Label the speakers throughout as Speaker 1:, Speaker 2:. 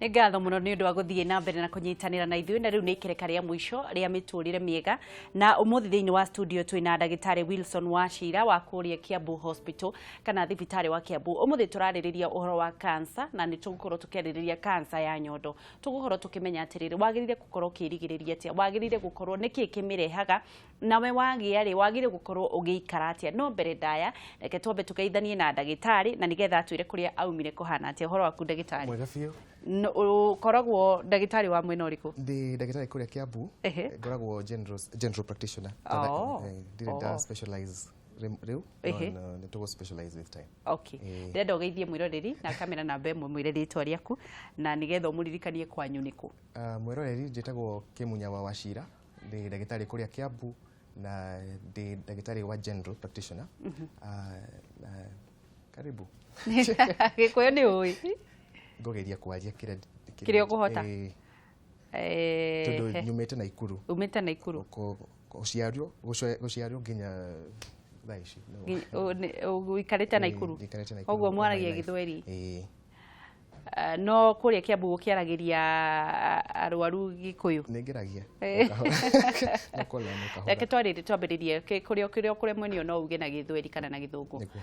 Speaker 1: Nĩ ngatho mũno nĩ ũndũ wa gũthiĩ na mbere na kũnyitanĩra na ithuĩ. Na rĩu nĩ ikereka rĩa mũico rĩa mĩtũrĩre mĩega, na ũmũthĩ thĩinĩ wa studio twĩna ndagĩtarĩ Wilson Wachira wa kũrĩa Kiambu Hospital kana thibitarĩ wa Kiambu. Ũmũthĩ tũrarĩrĩria ũhoro wa cancer, na nĩ tũgũkorwo tũkĩarĩrĩria cancer ya nyondo. Tũgũkorwo tũkĩmenya atĩrĩrĩ, wagĩrĩire gũkorwo ũkĩrigĩrĩria atĩa, wagĩrĩire gũkorwo nĩkĩ kĩmĩrehaga, nawe wagĩa rĩ, wagĩrĩire gũkorwo ũgĩikara atĩa. No mbere ndaya, reke twambe tũgeithanie na ndagĩtarĩ na nĩgetha atwĩre kũrĩa aumire kũhana atĩa. Ũhoro waku, ndagĩtarĩ?
Speaker 2: Mwega biũ.
Speaker 1: Ũkoragwo ndagĩtarĩ wa mwena ũrĩkũ?
Speaker 2: Ndĩ ndagĩtarĩ kũrĩa Kiambu. Ngoragwo general practitioner. Ndirĩ nda specialize rĩu, no nĩ tũgũ specialize with time.
Speaker 1: Okay. Ndĩrenda ũgeithie mwĩroreri na kamera namba 1, mwĩre rĩtwa rĩaku na nĩgetha ũmũririkanie kwanyu nĩkũ.
Speaker 2: Mwĩroreri, njĩtagwo Kĩmunya wa Wachira, ndĩ ndagĩtarĩ kũrĩa Kiambu na ndĩ ndagĩtarĩ wa general practitioner. Na karibu.
Speaker 1: Gĩkũyũ nĩ ũĩ?
Speaker 2: Ngũgeria kwaria kĩrĩa
Speaker 1: Kĩrĩa ũkũhota.
Speaker 2: Tondũ nyumĩte Naikuru.
Speaker 1: Umĩte Naikuru.
Speaker 2: Gũciarwo nginya thaa ici.
Speaker 1: Ũikarĩte Naikuru?
Speaker 2: Njikarĩte Naikuru
Speaker 1: Koguo
Speaker 2: all my
Speaker 1: mwaragia
Speaker 2: life.
Speaker 1: Gĩthweri?
Speaker 2: Ĩĩ.
Speaker 1: No kũrĩa Kiambu gũkĩaragĩria arwaru Gĩkũyũ?
Speaker 2: Nĩ ngeragia. No kũrĩa no kahora.
Speaker 1: Reke twambĩrĩrie kũrĩa mwenio, no uge na Gĩthweri kana na Gĩthũngũ.
Speaker 2: Nĩguo.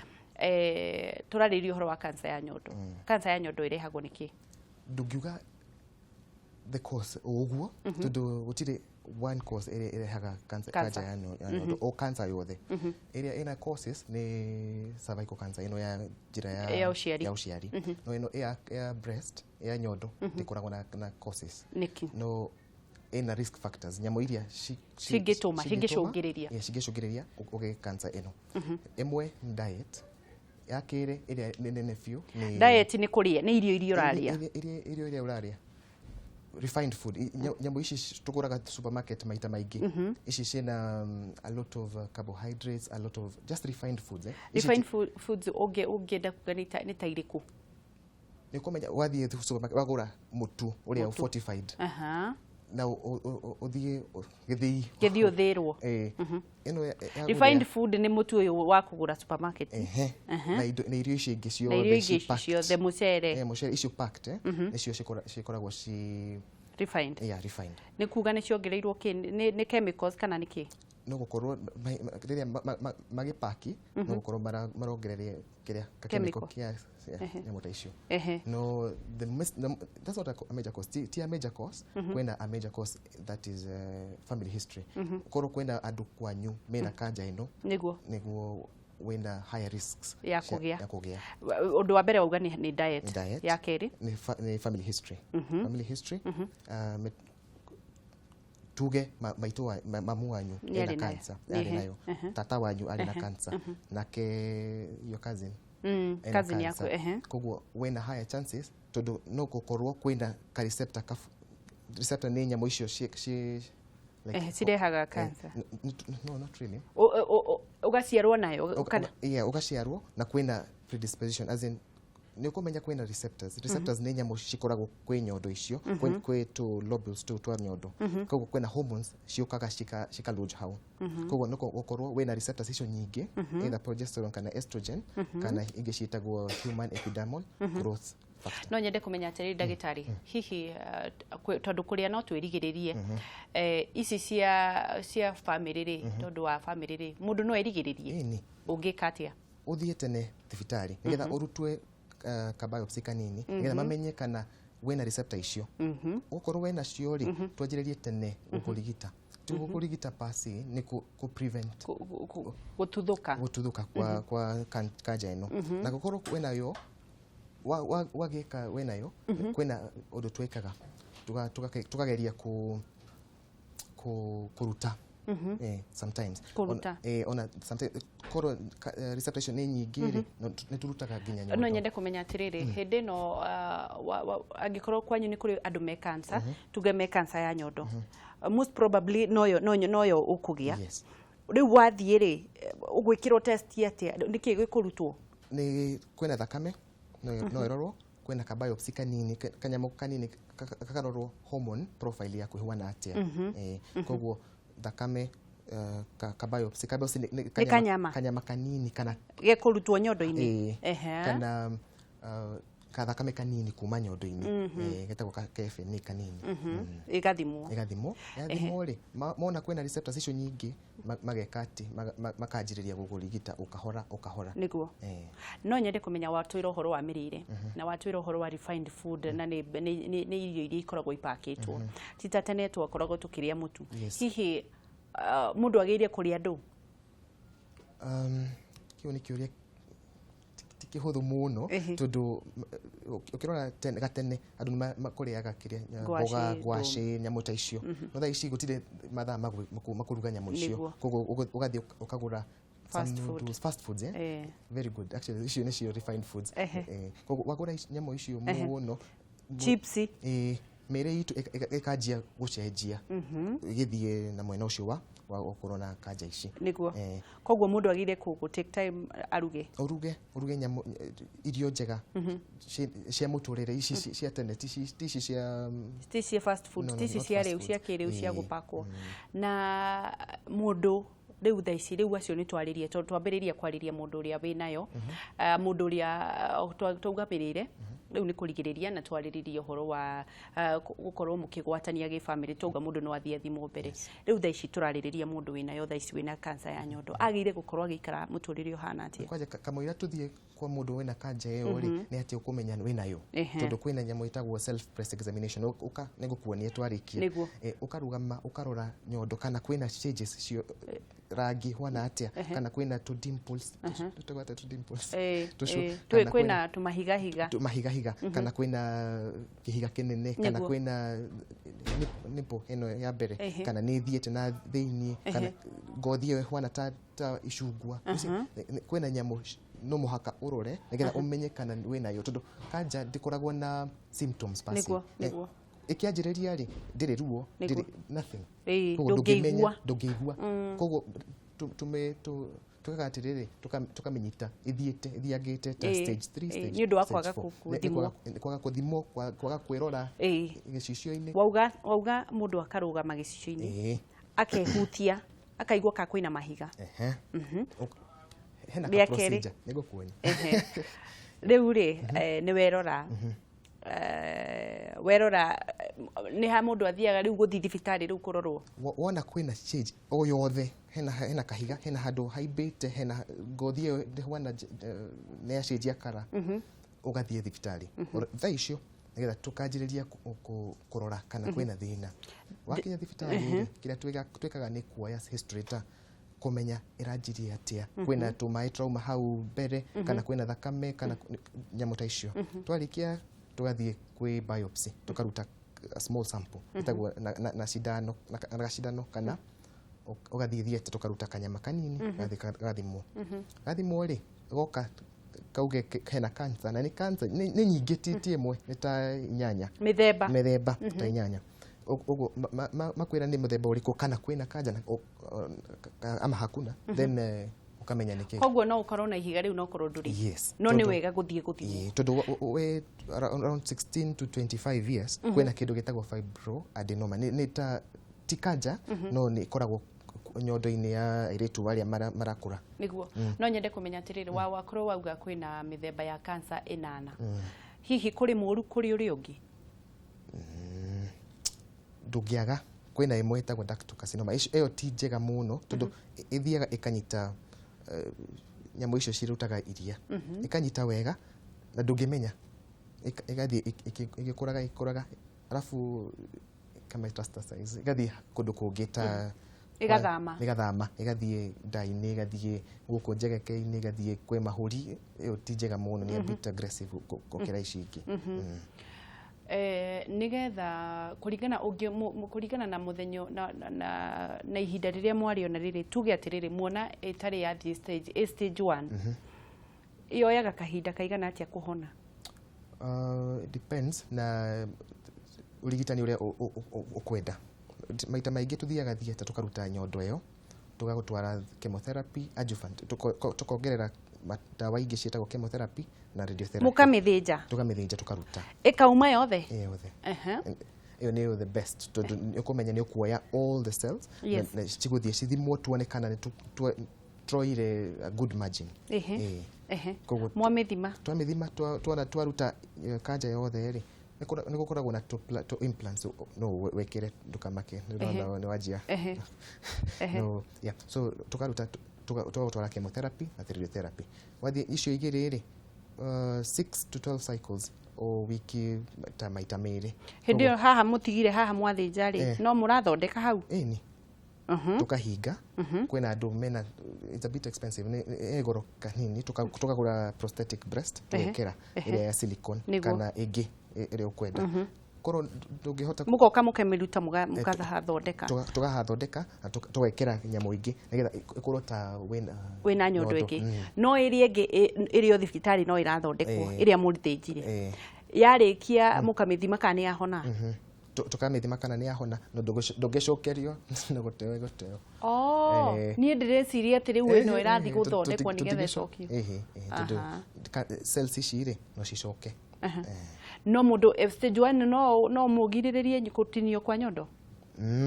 Speaker 1: Tũrarĩrĩria ũhoro wa cancer ya nyondo. Cancer ya nyondo ĩrehagwo nĩ kĩ?
Speaker 2: Ndũngiuga the cause o ũguo, tondũ gũtirĩ one cause ĩrĩa ĩrehaga cancer.
Speaker 1: Cancer.
Speaker 2: Cancer ya nyondo o cancer yothe ĩrĩa ĩna causes nĩ cervical cancer, ĩno ya njĩra ya
Speaker 1: Ya ũciari.
Speaker 2: Ya ũciari. No ĩno ya breast, ya nyondo, ndĩkoragwo na causes.
Speaker 1: Nĩkĩ?
Speaker 2: No ĩna risk factors, nyamũ iria
Speaker 1: Cingĩtũma, cingĩcũngĩrĩria.
Speaker 2: Yeah, cingĩcũngĩrĩria ũgĩe cancer ĩno. Ĩmwe nĩ diet, ya kerĩ ĩrĩa nĩ nene biũ nĩ
Speaker 1: Diet nĩ kũrĩa, nĩ irio iria ũrarĩa?
Speaker 2: Irio iria ũrarĩa, refined food, nyamũ ici tũgũraga supermarket maita maingĩ, ici ciĩna a lot of carbohydrates, a lot of just refined foods, eh. Ici
Speaker 1: Refined foods ũngĩenda kuga nĩ ta irĩkũ?
Speaker 2: Nĩ ũkũmenya wathiĩ supermarket wagũra mũtu ũrĩa
Speaker 1: Mũtu.
Speaker 2: fortified na ũthiĩ gĩthĩi.
Speaker 1: Gĩthiĩ ũthĩrwo.
Speaker 2: Ĩno ya
Speaker 1: Refined food nĩ mũtu ũyũ wa kũgũra supermarket?
Speaker 2: Ehe, na indo na irio ici ingĩ
Speaker 1: Na
Speaker 2: ciothe
Speaker 1: irio
Speaker 2: ci
Speaker 1: ingĩ
Speaker 2: packed.
Speaker 1: ciothe, mũcere.
Speaker 2: Mũcere icio packed, nĩcio cikoragwo ci
Speaker 1: Refined.
Speaker 2: Yeah, refined.
Speaker 1: Nĩ kuga nĩ ciongereirwo kĩ? Nĩ chemicals kana nĩ kĩ?
Speaker 2: No gũkorwo rĩrĩa magĩpaki, no gũkorwo marongereria kĩrĩa ka
Speaker 1: Chemical.
Speaker 2: chemical kĩa nyamũ ta icio. No that's not a major cause. Ti a major cause. Kwĩna a major cause, that is family history. Korwo kwĩna andũ kwanyu mena kanja ĩno, nĩguo wĩna higher risks
Speaker 1: Ya kũgĩa.
Speaker 2: Ya kũgĩa.
Speaker 1: Ũndũ wa mbere wauga nĩ diet.
Speaker 2: Nĩ diet.
Speaker 1: Ya kerĩ?
Speaker 2: Nĩ family history. Family history, tuge maitũ wa mamu wanyu
Speaker 1: Nĩ
Speaker 2: ena
Speaker 1: arĩ nayo.
Speaker 2: cancer, arĩ nayo, tata wanyu arĩ na cancer, nake your cousin ena
Speaker 1: Cousin yaku.
Speaker 2: cancer. Koguo wĩna higher chances, tondũ no gũkorwo kwĩna ka receptor, receptor nĩ nyamũ icio ci like
Speaker 1: Cirehaga cancer.
Speaker 2: No, not really.
Speaker 1: Ũgaciarwo nayo kana?
Speaker 2: Yeah, ũgaciarwo na kwĩna predisposition, as in nĩ ũkũmenya kwĩna receptors. Receptors nĩ nyamũ cikoragwo kwĩ nyondo icio, kwĩ tũ lobules tũu twa nyondo. Koguo kwĩna hormones ciũkaga cika lodge hau. Koguo nĩ gũkorwo wĩna receptors icio nyingĩ, either progesterone kana estrogen kana ingĩ ciĩtagwo human epidermal growth factor.
Speaker 1: No nyende kũmenya atĩrĩrĩ, ndagĩtarĩ, hihi tondũ kũrĩa no twĩrigĩrĩrie, ici cia famĩlĩ rĩ, tondũ wa famĩlĩ rĩ, mũndũ no erigĩrĩrie?
Speaker 2: Ĩni.
Speaker 1: Ũngĩka atĩa?
Speaker 2: Ũthiĩ tene thibitarĩ nĩgetha ũrutwe ka biopsy kanini, nĩgetha mamenye kana wĩna receptor icio. Ũkorwo wĩna cio rĩ, twanjĩrĩrie tene gũkũrigita. Ti gũkũrigita per se, nĩ kũ prevent
Speaker 1: Gũtuthũka.
Speaker 2: Gũtuthũka kwa kanja ĩno. Na gũkorwo wĩnayo, wagĩka wĩnayo, kwĩna ũndũ twĩkaga, tukageria kũruta sometimes.
Speaker 1: Kũruta.
Speaker 2: Ona sometimes korwo receptor icio nĩ nyingĩ rĩ, nĩ tũrutaga nginya
Speaker 1: No
Speaker 2: nyondo.
Speaker 1: nyende kũmenya atĩrĩrĩ, hĩndĩ ĩno angĩkorwo kwanyu nĩ kũrĩ andũ me cancer, tuge me cancer ya nyondo, most probably noyo ũkũgĩa.
Speaker 2: Yes.
Speaker 1: Rĩu wathiĩ rĩ, ũgwĩkĩrwo test atĩa? Nĩkĩ gĩkũrutwo?
Speaker 2: Nĩ kwĩna thakame no ĩrorwo, kwĩna ka biopsy kanini, kanyamũ kanini kakarorwo hormone profile yaku ĩhuana atĩa. Koguo thakame, ka biopsy nĩ
Speaker 1: kanyama.
Speaker 2: Kanyama kanini kana
Speaker 1: Gekũrutwo nyondo-inĩ?
Speaker 2: Kana Kathakame kanini kuma nyondo-inĩ, getagwo ka FNA kanini.
Speaker 1: Ĩgathimwo.
Speaker 2: Ĩgathimwo. Yathimwo rĩ, mona kwĩna receptors icio nyingĩ, mageka atĩ makanjĩrĩria gũkũrigita ũkahora ũkahora.
Speaker 1: Nĩguo. No nyende kũmenya, watwĩra ũhoro wa mĩrĩre na watwĩra ũhoro wa refined food, na nĩ irio iria ikoragwo ipakĩtwo, ti ta tene twakoragwo tũkĩrĩa mũtu. Hihi mũndũ agĩrĩire kũrĩa ndũ?
Speaker 2: Kĩu nĩ kĩũria ti kĩhũthũ mũno, tondũ ũkĩrora gatene andũ nĩ makũrĩaga kĩrĩa
Speaker 1: Ngwacĩ,
Speaker 2: mboga, ngwacĩ, nyamũ ta icio, no thaa ici gũtirĩ mathaa ma kũruga nyamũ icio. Koguo ũgathiĩ ũkagũra
Speaker 1: fast
Speaker 2: some
Speaker 1: food.
Speaker 2: Noodles, fast foods, eh? Very good. Actually, icio nĩcio refined foods. Koguo wagũra nyamũ icio mũno,
Speaker 1: chips.
Speaker 2: Mĩĩrĩ itũ ĩkanjia gũcenjia, ĩgĩthiĩ na mwena ũcio wa gũkorwo na kanja ici.
Speaker 1: Nĩguo. Koguo mũndũ agĩrĩire kũ take time aruge.
Speaker 2: Ũruge nyamũ, irio njega cia mũtũrĩre, ici cia tene, ti ici cia
Speaker 1: ti cia fast food.
Speaker 2: No, no,
Speaker 1: ti ici
Speaker 2: not
Speaker 1: cia
Speaker 2: fast
Speaker 1: rĩu
Speaker 2: food.
Speaker 1: cia kĩrĩu cia gũpakwo na mũndũ rĩu thaa ici. Rĩu acio nĩ twarĩrie, tondũ twambĩrĩria kwarĩria mũndũ ũrĩa wĩnayo, mũndũ ũrĩa twauga mĩrĩre, rĩu nĩ kũrigĩrĩria, na twarĩrĩria ũhoro wa gũkorwo mũkĩgwatania gĩbamĩrĩ, twauga mũndũ no athiĩ athimwo mbere. Rĩu thaa ici tũrarĩrĩria mũndũ wĩnayo thaa ici, wĩna cancer ya nyondo, agĩrĩire gũkorwo agĩikara mũtũrĩre ũhana atĩa?
Speaker 2: Kwanja kamũira tũthiĩ kwa mũndũ wĩna kanja ĩyo rĩ, nĩ atĩ ũkũmenya wĩnayo, tondũ kwĩna nyamũ ĩtagwo self breast examination. Ũka nĩngũkuonia twarĩkia. Ũkarũgama, ũkarora nyondo kana kwĩna changes cio, rangi huana atĩa, kana kwĩna tũ dimples, tũtagwo atĩa tũ dimples? Tũcio, kana
Speaker 1: kwĩna tũmahigahiga.
Speaker 2: Mahigahiga, kana kwĩna kĩhiga kĩnene, kana kwĩna nipple ĩno ya mbere, kana nĩ ĩthiĩte na thĩiniĩ, kana ngothi ĩyo ĩhuana ta icungwa. You see, kwĩna nyamũ no mũhaka ũrore nĩgetha ũmenye kana wĩnayo, tondũ kanja ndĩkoragwo na symptoms per se. Ĩkĩanjĩrĩria rĩ, ndĩrĩ ruo, ndĩrĩ nothing. Koguo
Speaker 1: ndũngĩigua.
Speaker 2: Ndũngĩmenya, ndũngĩigua. Koguo tukaga atĩrĩrĩ, tũkamĩnyita ĩthiĩte ĩthiangĩte ta stage 3, stage
Speaker 1: Nĩ ũndũ wa
Speaker 2: stage
Speaker 1: kwaga
Speaker 2: 4.
Speaker 1: gũthimwo.
Speaker 2: Nĩ kwaga gũthimwo, kwaga kwĩrora gĩcicio-inĩ.
Speaker 1: Wauga mũndũ akarũgama gĩcicio-inĩ, akehutia, akaigua ka kwĩna mahiga.
Speaker 2: Ehe. Hena
Speaker 1: Rĩa
Speaker 2: ka
Speaker 1: kerĩ.
Speaker 2: procedure nĩngũkuonia.
Speaker 1: Rĩu rĩ, nĩ werora, werora, nĩ ha mũndũ athiaga rĩu gũthiĩ thibitarĩ rĩu kũrorwo?
Speaker 2: Wona kwĩna change o yothe, hena kahiga, hena handũ haimbĩte, hena ngothi ĩyo ndĩhuana nĩ yacenjia kara, ũgathiĩ thibitarĩ thaa icio nĩgetha tũkanjĩrĩria kũrora kana kwĩna thĩna. Wakinya thibitarĩ rĩ, kĩrĩa twĩkaga nĩ kuoya history, ta kũmenya ĩranjirie atĩa, kwĩna tũmaĩ tũrauma hau mbere, kana kwĩna thakame, kana nyamũ ta icio. Twarĩkia tũgathiĩ kwĩ biopsy, tũkaruta a small sample ĩtagwo na cindano, na gacindano, kana ũgathiĩ theatre, tũkaruta kanyama kanini, gathiĩ gathimwo. Gathimwo rĩ, goka kauge hena cancer, na nĩ cancer nĩ nyingĩ, ti ĩmwe, nĩ ta inyanya.
Speaker 1: Mĩthemba.
Speaker 2: Mĩthemba ta inyanya. Ũguo makwĩra nĩ mũthemba ũrĩkũ, kana kwĩna kanja na ama hakuna, then ũkamenya nĩ kĩ.
Speaker 1: Koguo no ũkorwo na ihiga rĩu no ũkorwo ndũrĩ.
Speaker 2: Yes.
Speaker 1: No nĩ wega gũthiĩ gũthimwo.
Speaker 2: Ĩĩ, tondũ we around 16 to 25 years kwĩna kĩndũ gĩtagwo fibroadenoma, nĩ ta ti kanja, no nĩ ĩkoragwo nyondo-inĩ ya airĩtu arĩa marakũra.
Speaker 1: Nĩguo. No nyende kũmenya atĩrĩrĩ, wa wakorwo wauga kwĩna mĩthemba ya cancer ĩnana, hihi kũrĩ mũũru kũrĩ ũrĩa ũngĩ?
Speaker 2: Ndũngĩaga, kwĩna ĩmwe ĩtagwo ductal carcinoma. Ĩyo ti njega mũno, tondũ ĩthiaga ĩkanyita nyamũ icio cirutaga iria, ĩkanyita wega na ndũngĩmenya. Ĩgathiĩ ĩgĩkũraga ĩgĩkũraga, arabu ĩkametastasize, ĩgathiĩ kũndũ kũngĩ ta
Speaker 1: Ĩgathama.
Speaker 2: Ĩgathama, ĩgathiĩ nda-inĩ, ĩgathiĩ gũkũ njegeke-inĩ, ĩgathiĩ kwĩ mahũri. Ĩyo ti njega mũno, nĩ a bit aggressive gũkĩra ici ingĩ.
Speaker 1: Nigetha kũringana ũngĩ kũringana na mũthenya na ihinda rĩrĩa mwarĩona rĩrĩ, tuge atĩrĩrĩ, muona ĩtarĩ yathiĩ stage ĩ stage 1, yoyaga kahinda kaigana atĩa kũhona?
Speaker 2: It depends na ũrigitani ũrĩa ũkwenda. Maita maingĩ tũthiaga theatre, tũkaruta nyondo ĩyo, tũgagũtwara chemotherapy adjuvant, tũkongerera ndawa ingĩ ciĩtagwo chemotherapy na radiotherapy.
Speaker 1: Mũkamĩthĩnja?
Speaker 2: Tũkamĩthĩnja, tũkaruta.
Speaker 1: Ĩkauma yothe?
Speaker 2: Yothe. Ĩyo nĩyo the best, tondũ nĩ ũkũmenya nĩ ũkuoya all the cells na cigũthiĩ cithimwo, tuone kana nĩ Tuoire a good margin. Koguo
Speaker 1: Mwamĩthima.
Speaker 2: Twamĩthima, twona twaruta kanja yothe rĩ, nĩ gũkoragwo na tũ implants no wĩkĩre, ndũkamake, nĩ wanjia. No, yeah. So tukaruta, tũgatwara chemotherapy na radiotherapy. Wathiĩ icio igĩrĩ rĩ, 6 to 12 cycles o wiki ta maita merĩ.
Speaker 1: Hĩndĩ ĩyo haha mũtigire haha mwathĩnja rĩ, no mũrathondeka hau?
Speaker 2: Ĩni, tukahinga. Kwĩna andũ mena, it's a bit expensive, nĩ goro kanini, tukagũra prosthetic breast, tũgekĩra ĩrĩa ya silicone kana ĩngĩ ĩrĩa ũkwenda, korwo ndũngĩhota.
Speaker 1: Mũgoka mũkemĩruta, mũkahathondeka.
Speaker 2: Tugahathondeka na tũgekĩra nyamũ ingĩ nĩgetha ĩkorwo ta wĩna
Speaker 1: wĩna nyondo ĩngĩ. No ĩrĩa ĩngĩ ĩrĩ o thibitarĩ no ĩrathondekwo, ĩrĩa mũthĩnjire? Yarĩkia mũkamĩthima kana nĩ yahona?
Speaker 2: Tũkamĩthima kana nĩ yahona, no ndũngĩcokerio, no gũteo ĩgũteo.
Speaker 1: Oh, niĩ ndĩreciria atĩ rĩu ĩno ĩrathiĩ gũthondekwo nĩgetha ĩcokio.
Speaker 2: Ĩhĩ, tondũ cells ici rĩ, no cicoke.
Speaker 1: No mũndũ stage 1 no mũgirĩrĩrie gũtinio kwa nyondo?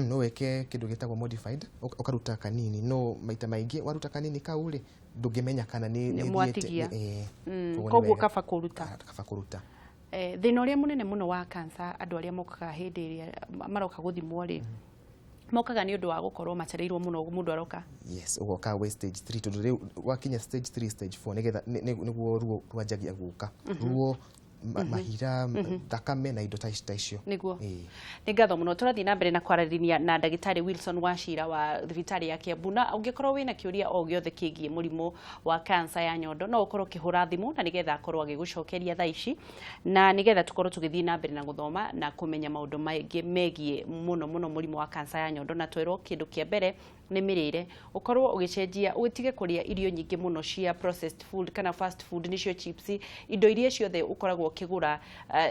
Speaker 2: No wĩke kĩndũ gĩtagwo modified, ũkaruta kanini, no maita maingĩ waruta kanini kau rĩ, ndũngĩmenya kana nĩ
Speaker 1: Mwatigia. Koguo kaba kũruta.
Speaker 2: Kaba kũruta.
Speaker 1: Thĩna ũrĩa mũnene mũno wa cancer, andũ arĩa mokaga hĩndĩ ĩrĩa maroka gũthimwo rĩ, mokaga nĩ ũndũ wa gũkorwo macereirwo mũno, mũndũ aroka
Speaker 2: Yes, ũgoka wĩ stage 3, tondũ rĩu wakinya stage 3, stage 4, nĩgetha nĩguo ruo rwanjagia gũka, ruo, mahira, thakame na indo ta icio.
Speaker 1: Nĩguo. Nĩ ngatho mũno. Tũrathiĩ na mbere na kwaranĩria na ndagĩtarĩ Wilson Wachira wa thibitarĩ ya Kiambu, na ũngĩkorwo wĩna kĩũria o gĩothe kĩgiĩ mũrimũ wa cancer ya nyondo, no ũkorwo ũkĩhũra thimũ na nĩgetha akorwo agĩgũcokeria thaa ici, na nĩgetha tũkorwo tũgĩthiĩ na mbere na gũthoma na kũmenya maũndũ maingĩ megiĩ mũno mũno mũrimũ wa cancer ya nyondo. Na twerwo kĩndũ kĩa mbere nĩ mĩrĩre, ũkorwo ũgĩcenjia, ũtige kũrĩa irio nyingĩ mũno cia processed food kana fast food, nĩcio chips, indo iria ciothe ũkoragwo ũkĩgũra.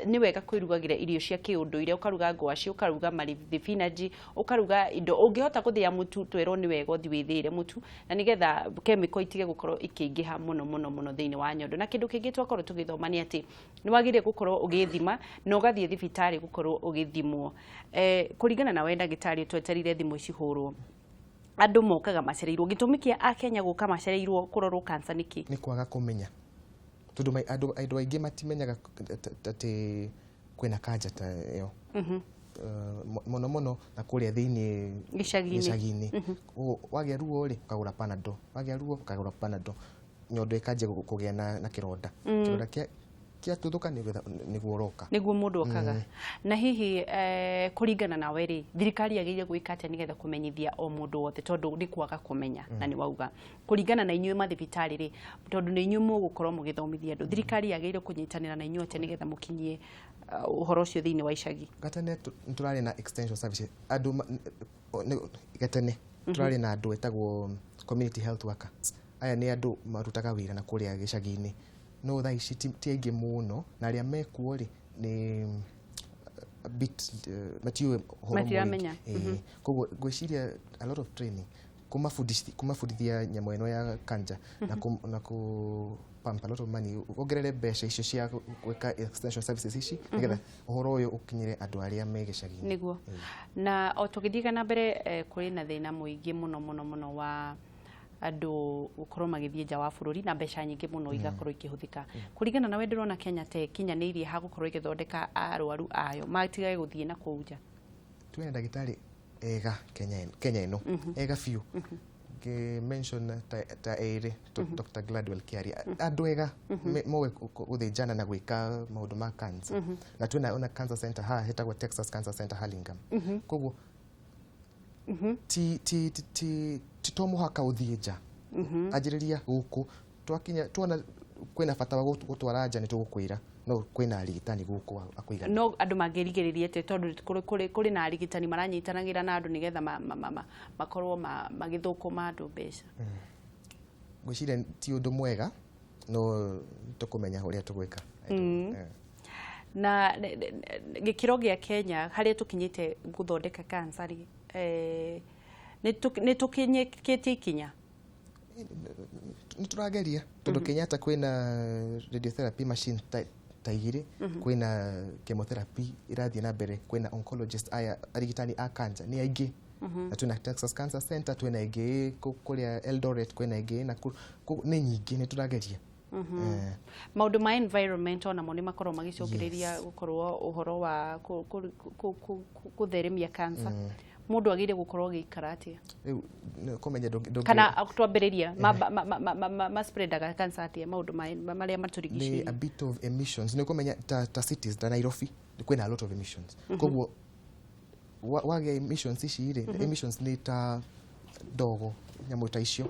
Speaker 1: Nĩ wega kwĩrugagĩra irio cia kĩũndũire, ũkaruga ngwaci, ũkaruga thibinanji, ũkaruga indo ũngĩhota gũthĩa mũtu. Twerwo nĩ wega ũthiĩ wĩthĩĩre mũtu na nĩgetha chemical itige gũkorwo ikĩingĩha mũno mũno mũno thĩinĩ wa nyondo. Na kĩndũ kĩngĩ twakorwo tũgĩthoma nĩ atĩ nĩ wagĩrĩire gũkorwo ũgĩthima na ũgathiĩ thibitarĩ gũkorwo ũgĩthimwo. Kũringana na we ndagĩtarĩ, tweterire thimũ cihũrwo, andũ mokaga macereirwo. Gĩtũmi kĩa akenya gũka macereirwo kũrorwo cancer nĩkĩ?
Speaker 2: Nĩ kwaga kũmenya, tondũ andũ aingĩ matimenyaga atĩ kwĩna kanja ta ĩyo, mũno mũno na kũrĩa thĩinĩ
Speaker 1: gĩcagi-inĩ.
Speaker 2: Gĩcagi-inĩ. Koguo wagĩa ruo rĩ, ũkagũra Panadol, wagĩa ruo ũkagũra Panadol, nyondo ĩkanjia kũgĩa na kĩronda, kĩronda kĩatuthũka nĩguo ũroka.
Speaker 1: Nĩguo mũndũ okaga. Na hihi kũringana nawe rĩ, thirikari yagĩrĩire gwĩka atĩa nĩgetha kũmenyithia o mũndũ wothe, tondũ nĩ kwaga kũmenya? Na nĩ wauga kũringana na inyuĩ mathibitarĩ rĩ, tondũ nĩ inyuĩ mũgũkorwo mũgĩthomithia andũ, thirikari yagĩrĩire kũnyitanĩra na inyuĩ atĩa nĩgetha mũkinyie ũhoro ũcio thĩinĩ wa icagi?
Speaker 2: Gatene nĩ tũrarĩ na extension services, andũ gatene tũrarĩ na andũ etagwo community health workers. Aya nĩ andũ marutaga wĩra na kũrĩa gĩcagi-inĩ, no thaa ici ti aingĩ mũno, na arĩa mekuo rĩ, nĩ a bit matiũĩ ũhoro mũingĩ.
Speaker 1: Matiramenya.
Speaker 2: Koguo ngwĩciria a lot of training, kũmabundithia nyamũ ĩno ya kanja na kũ pump a lot of money, wongerere mbeca icio cia gwĩka extension services ici nĩgetha ũhoro ũyũ ũkinyĩre andũ arĩa me gĩcagi-inĩ.
Speaker 1: Nĩguo. Na o tũgĩthiĩga na mbere, kũrĩ na thĩna mũingĩ mũno mũno mũno wa andũ gũkorwo magĩthiĩ nja wa bũrũri na mbeca nyingĩ mũno igakorwo ikĩhũthĩka. Kũringana na we, ndĩrona Kenya ta ĩkinyanĩirie ha gũkorwo ĩgĩthondeka arwaru ayo matigage gũthiĩ na kũu nja?
Speaker 2: Twĩna ndagĩtarĩ ega Kenya, Kenya ĩno ega biũ. Ngĩ mention ta erĩ, Dr. Gladwell Kiaria, andũ ega moĩ gũthĩnjana na gwĩka maũndũ ma cancer, na twĩna ona cancer center haha hetagwo Texas Cancer Center Hurlingham. Koguo ti to mũhaka ũthiĩ nja, anjĩrĩria gũkũ. Twakinya tuona kwĩna bata wa gũtwara nja, nĩ tũgũkwĩra, no kwĩna arigitani gũkũ a kũigana.
Speaker 1: No andũ mangĩrigĩrĩria atĩa, tondũ kũrĩ na arigitani maranyitanagĩra na andũ nĩgetha makorwo magĩthũkũma andũ mbeca?
Speaker 2: Ngwĩciria ti ũndũ mwega, no tũkũmenya ũrĩa tũgwĩka.
Speaker 1: Na gĩkĩro gĩa Kenya harĩa tũkinyĩte gũthondeka cancer rĩ, nĩ tũkinyĩkĩtie ikinya?
Speaker 2: Nĩ tũrageria, tondũ Kenyatta kwĩna radiotherapy machine ta igĩrĩ, kwĩna chemotherapy ĩrathiĩ na mbere, kwĩna oncologist, aya arigitani a cancer nĩ aingĩ. Na twĩna Texas Cancer Center, twĩna ĩngĩ kũrĩa Eldoret, kwĩna ĩngĩ Nakuru. Nĩ nyingĩ, nĩ tũrageria.
Speaker 1: Maũndũ ma environment onamo nĩ makorwo magĩcũngĩrĩria gũkorwo ũhoro wa kũtheremia cancer. Mũndũ agĩrĩire gũkorwo agĩikara atĩa?
Speaker 2: Rĩu nĩ kũmenya
Speaker 1: Kana twambĩrĩria ma spreadaga cancer atĩa, maũndũ marĩa
Speaker 2: nĩ
Speaker 1: matũrigicĩirie?
Speaker 2: A bit of emissions. Nĩ kũmenya ta cities ta Nairobi kwĩna a lot of emissions, koguo wagĩa emissions ici rĩ, emissions nĩ ta ndogo, nyamũ ta icio.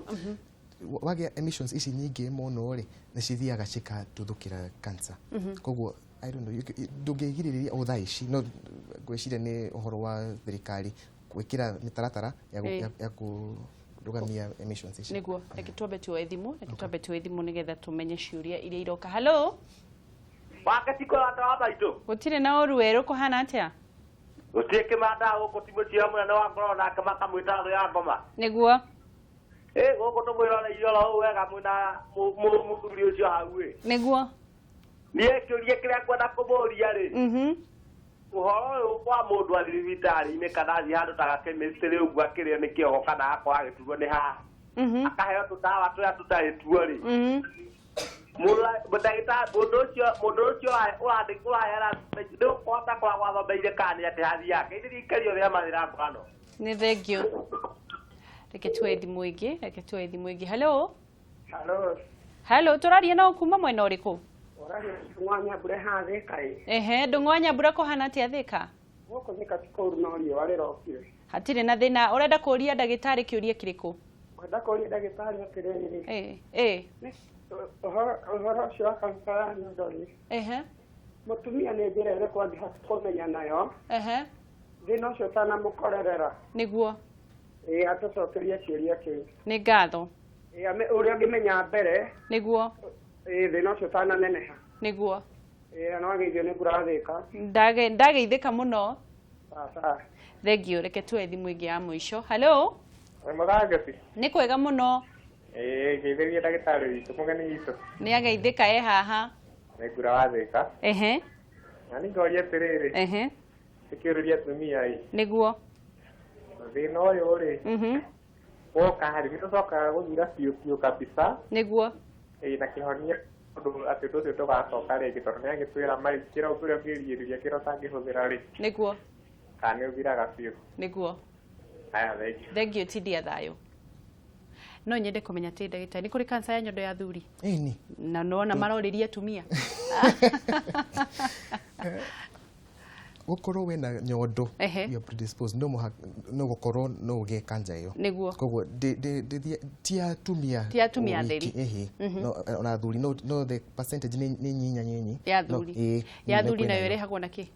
Speaker 2: Wagĩa emissions ici nyingĩ mũno rĩ, nĩ cithiaga cikatuthũkĩra cancer. Koguo I don't know, ndũngĩgirĩrĩria o thaa ici, no ngwĩciria nĩ ũhoro wa thirikari gwĩkĩra mĩtaratara ya kũrũgamia emissions ici.
Speaker 1: Nĩguo, reke twambe tuoe thimũ, reke twambe tuoe thimũ nĩgetha tũmenye ciũria iria iroka. Hello.
Speaker 3: Wakati kwa wata wa maitũ.
Speaker 1: Gũtirĩ na ũru werũ, kũhana atĩa?
Speaker 3: Gũtirĩ kĩmanda gũkũ, ti mũciĩ mũnene wa ngoro nake makamwĩta thũ ya ngoma.
Speaker 1: Nĩguo.
Speaker 3: Ĩ gũkũ tũmwĩroreirie oro ũũ wega mwĩna mũthuri ũcio hau ĩ.
Speaker 1: Nĩguo.
Speaker 3: Niĩ kĩũria kĩrĩa ngwenda kũmũria rĩ, ũhoro ũyũ wa mũndũ athiĩ thibitarĩ-inĩ kana athiĩ handũ ta gakemistry ũguo akĩrĩo nĩ kĩogo kana akorwo agĩturwo nĩ haha, akaheo tũtawa tũrĩa tũtarĩ tuo rĩ, ndagĩtarĩ, mũndũ ũcio ũraheana nĩ ũkũhota kũragwo athomeire kana nĩ atĩ hathiaga ngeithĩria rĩa mathĩra ngwano.
Speaker 1: Nĩ thengio. Reke tuoe thimũ ĩngĩ, reke tuoe thimũ ĩngĩ. Hello.
Speaker 4: Hello.
Speaker 1: Hello, tũraria no kuma mwena ũrĩkũ?
Speaker 4: Ũraria Ndũng'wa Nyambure haha Thĩka ĩ.
Speaker 1: Ehe, Ndũng'wa Nyambura, kũhana atĩa Thĩka?
Speaker 4: Gũkũ Thĩka ti kũũru, no riũa rĩrokire.
Speaker 1: Hatirĩ na thĩna. Ũrenda kũũria ndagĩtarĩ kĩũria kĩrĩkũ?
Speaker 4: Ngwenda kũũria ndagĩtarĩ atĩrĩrĩ,
Speaker 1: ĩ
Speaker 4: ũhoro ũcio wa kanca ya nyondo rĩ, mũtumia nĩ njĩra ĩrĩkũ angĩhota kũmenya nayo thĩna ũcio ũtanamũkorerera? Ĩ atũcokerie kĩũria kĩu.
Speaker 1: Nĩ ngatho.
Speaker 4: Ĩ ũrĩa ũngĩmenya mbere ĩ thĩna ũcio ũtananeneha. Ĩ no ageithio nĩ ngũrathĩka.
Speaker 1: Ndageithĩka mũno.
Speaker 4: Sawa.
Speaker 1: Thengio. Reke tuoe thimũ ĩngĩ ya mũico. Hello.
Speaker 5: Mũthangati.
Speaker 1: Nĩ kwega mũno.
Speaker 5: Ĩĩ, ngeithĩria ndagĩtarĩ witũ, mũgeni witũ.
Speaker 1: Nĩ ageithĩka, e haha.
Speaker 5: Nĩ ngura wa Thĩka. Na nĩ ngoria atĩrĩrĩ, ĩkĩũrĩria atumia ĩ, thĩna ũyũ rĩ, woka rĩ, nĩ ũcokaga gũthira biũ biũ kabisa? Ĩĩ, na kĩhonia ũndũ atĩ ũndũ ũcio ndũgacoka rĩngĩ, tondũ nĩ agĩtwĩra mai kĩrĩa ũrĩa ũngĩrigĩrĩria, kĩrĩa ũtangĩhũthĩra rĩ, kana nĩ ũthiraga biũ?
Speaker 1: Nĩguo.
Speaker 5: Haya, thengiũ.
Speaker 1: Thengio, tindia thayũ. No nyende kũmenya atĩ ndagĩtarĩ, nĩ kũrĩ kanca ya nyondo ya athuri?
Speaker 2: Ĩni.
Speaker 1: Na nona marorĩria atumia.
Speaker 2: Gũkorwo wĩna nyondo, you're predisposed, no mũhaka no gũkorwo no ũgĩe kanja ĩyo. Koguo ti atumia
Speaker 1: Ti atumia
Speaker 2: wiki,
Speaker 1: atheri.
Speaker 2: ĩhĩ. No, ona athuri, no the percentage nĩ nyinya nyinyi.
Speaker 1: Ya
Speaker 2: No,
Speaker 1: athuri.
Speaker 2: ĩĩ,
Speaker 1: Ya
Speaker 2: nĩ
Speaker 1: athuri
Speaker 2: kwĩna
Speaker 1: nayo
Speaker 2: yo.
Speaker 1: ĩrehagwo na kĩ?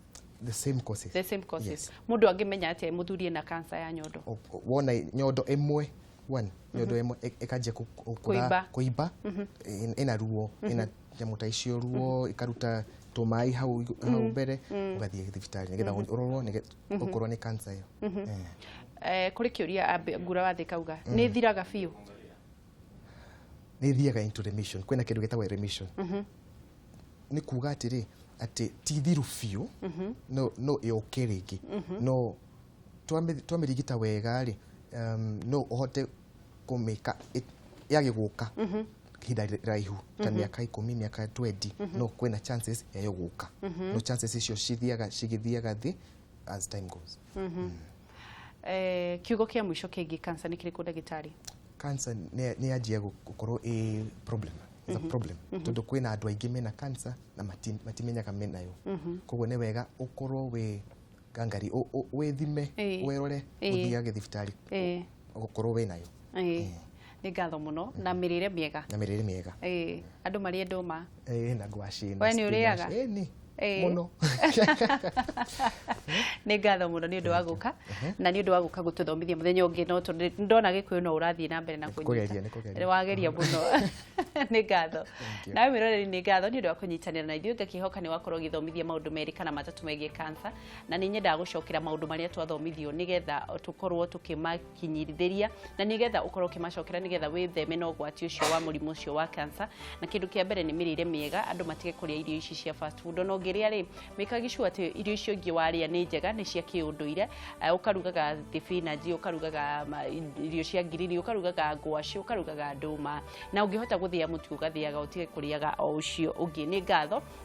Speaker 2: The same causes.
Speaker 1: The same causes.
Speaker 2: Yes.
Speaker 1: Mũndũ angĩmenya atĩa mũthuri ena kanca ya nyondo?
Speaker 2: Wona nyondo ĩmwe, one nyondo ĩmwe ĩkanjia
Speaker 1: Kũimba.
Speaker 2: Kũimba, ĩna ruo, ĩna nyamũ ta icio, ruo, ĩkaruta tũmaĩ hau hau mbere, ũgathiĩ thibitarĩ nĩgetha ũrorwo okorwo nĩ cancer ĩyo.
Speaker 1: Kũrĩ kĩũria ngura wa Thĩka auga nĩ thiraga biũ?
Speaker 2: Nĩ ĩthiaga into remission. Kwĩna kĩndũ gĩtagwo remission. Nĩ kuga atĩrĩ, atĩ ti thiru biũ, no ĩũke rĩngĩ, no twamĩrigita wega rĩ, no ũhote kũmĩka yage gũka ihinda raihu ta mĩaka 10, mĩaka 20. No kwĩna chances yayo gũka, no chances icio cithiaga cigĩthiaga thĩ as time goes.
Speaker 1: Kiugo kĩa mũico kĩgiĩ cancer nĩ kĩrĩkũ, ndagĩtarĩ?
Speaker 2: Cancer nĩ yanjia gũkorwo ĩ problem. It's a problem tondũ kwĩna andũ aingĩ mena cancer na matimenyaga menayo. Koguo nĩ wega ũkorwo wĩ ngangari, wĩthime, wĩrore, ũthiage thibitarĩ ũkorwo wĩnayo.
Speaker 1: Nĩ ngatho mũno, na mĩrĩre mĩega.
Speaker 2: Na mĩrĩre mĩega.
Speaker 1: Andũ marĩe ndũma.
Speaker 2: Ĩĩ, na ngwacĩ na
Speaker 1: We nĩ
Speaker 2: spinach.
Speaker 1: ũrĩaga?
Speaker 2: Ĩĩ, nĩ mũno.
Speaker 1: Nĩ ngatho mũno nĩ ũndũ wa gũka na nĩ ũndũ wa gũka gũtũthomithia. Mũthenya ũngĩ no tondũ ndona Gĩkũyũ no ũrathiĩ na mbere na kũnyita.
Speaker 2: Kũgeria, nĩ kũgeria.
Speaker 1: Wageria mũno. Nĩ ngatho.
Speaker 2: You.
Speaker 1: Nawe mwĩroreri, nĩ ngatho nĩ ũndũ wa kũnyitanĩra na ithuĩ. Ngakĩhoka nĩ wakorwo ũgĩthomithia maũndũ merĩ kana matatũ megiĩ cancer, na nĩ nyendaga gũcokera maũndũ marĩa twathomithio nĩgetha tũkorwo tũkĩmakinyithĩria na nĩgetha ũkorwo ũkĩmacokera nĩgetha wĩtheme na ũgwati ũcio wa mũrimũ ũcio wa cancer. Na kĩndũ kĩa mbere nĩ mĩrĩre mĩega, andũ matige kũrĩa irio ici cia fast food. Ona ũngĩrĩa rĩ, mĩkagi sure atĩ irio icio ingĩ warĩa nĩ njega, nĩ cia kĩũndũire. Ũkarugaga thibinanji, ũkarugaga irio cia ngirini, ũkarugaga ngwaci, ũkarugaga ndũma, na ũngĩhota gũthĩa mũtu ũgathĩaga, ũtige kũrĩaga o ũcio ũngĩ. Nĩ ngatho.